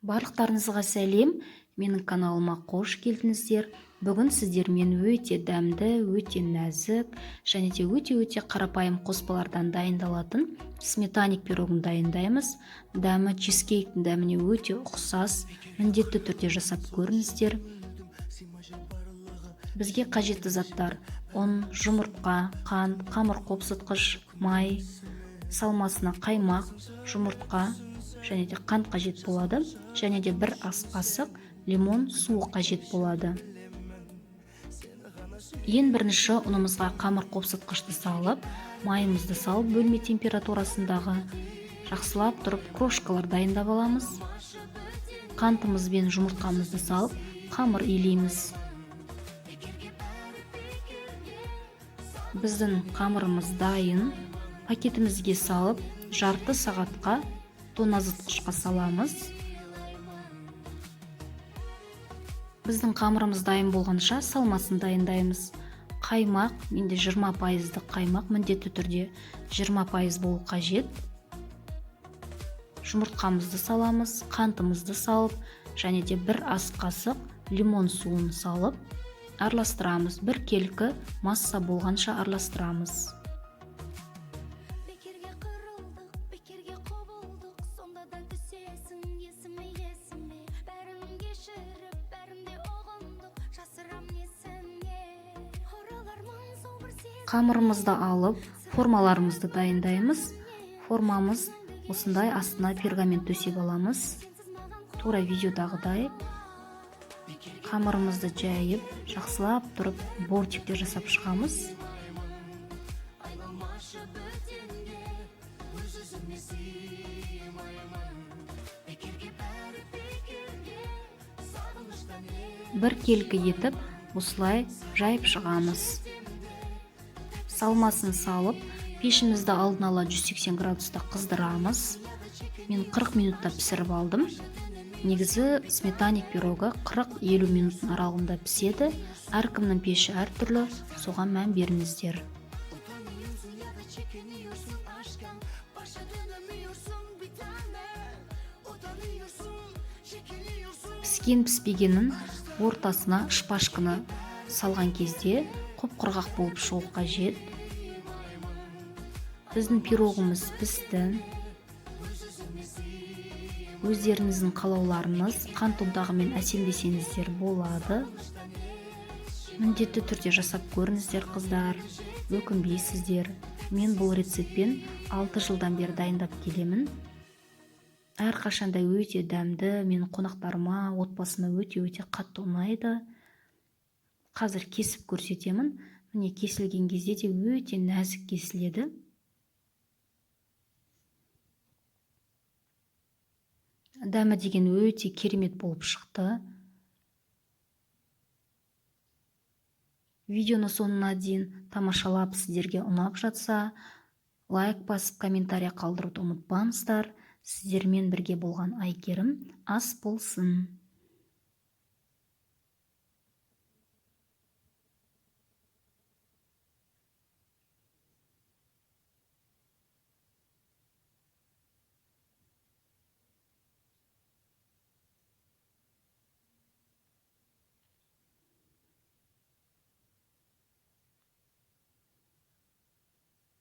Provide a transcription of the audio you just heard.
Барлықтарыңызға сәлем, менің каналыма қош келдіңіздер. Бүгін сіздермен өте дәмді, өте нәзік және де өте-өте қарапайым қоспалардан дайындалатын сметанник пирогын дайындаймыз. Дәмі чизкейктің дәміне өте ұқсас, міндетті түрде жасап көріңіздер. Бізге қажетті заттар: ұн, жұмыртқа, қант, қамыр қопсытқыш, май, салмасына қаймақ, жұмыртқа және де қант қажет болады, және де бір ас қасық лимон суы қажет болады. Ең бірінші ұнымызға қамыр қопсытқышты салып, майымызды салып, бөлме температурасындағы жақсылап тұрып крошкалар дайындап аламыз. Қантымыз бен жұмыртқамызды салып, қамыр илейміз. Біздің қамырымыз дайын. Пакетімізге салып, жарты сағатқа тоңазытқышқа саламыз. Біздің қамырымыз дайын болғанша салмасын дайындаймыз. Қаймақ, менде 20%-дық қаймақ, міндетті түрде 20% болу қажет. Жұмыртқамызды саламыз, қантымызды салып, және де бір ас қасық лимон суын салып араластырамыз. Бір келкі масса болғанша араластырамыз. Қамырымызды алып, формаларымызды дайындаймыз. Формамыз осындай, астына пергамент төсеп аламыз. Тура видеодағыдай қамырымызды жайып, жақсылап тұрып бортиктер жасап шығамыз. Бір келкі етіп осылай жайып шығамыз. Салмасын салып, пешімізді алдын ала 180 градуста қыздырамыз. Мен 40 минутта пісіріп алдым. Негізі сметанник пирогы 40-50 минуттың аралығында піседі. Әркімнің пеші әртүрлі, соған мән беріңіздер. Піскен піспегенін ортасына шпажканы салған кезде құп-құрғақ болып шығу қажет. Біздің пирогымыз пісті. Өздеріңіздің қалауларыңыз, қант ұнтағымен әсемдесеңіздер болады. Міндетті түрде жасап көріңіздер, қыздар, өкінбейсіздер. Мен бұл рецептпен 6 жылдан бері дайындап келемін. Әрқашанда өте дәмді, менің қонақтарыма, отбасыма өте-өте қатты ұнайды. Қазір кесіп көрсетемін. Міне, кесілген кезде де өте нәзік кесіледі. Дәмі деген өте керемет болып шықты. Видеоны соңына дейін тамашалап, сіздерге ұнап жатса, лайк басып, комментарий қалдыруды ұмытпаңыздар. Сіздермен бірге болған Айкерім, ас болсын.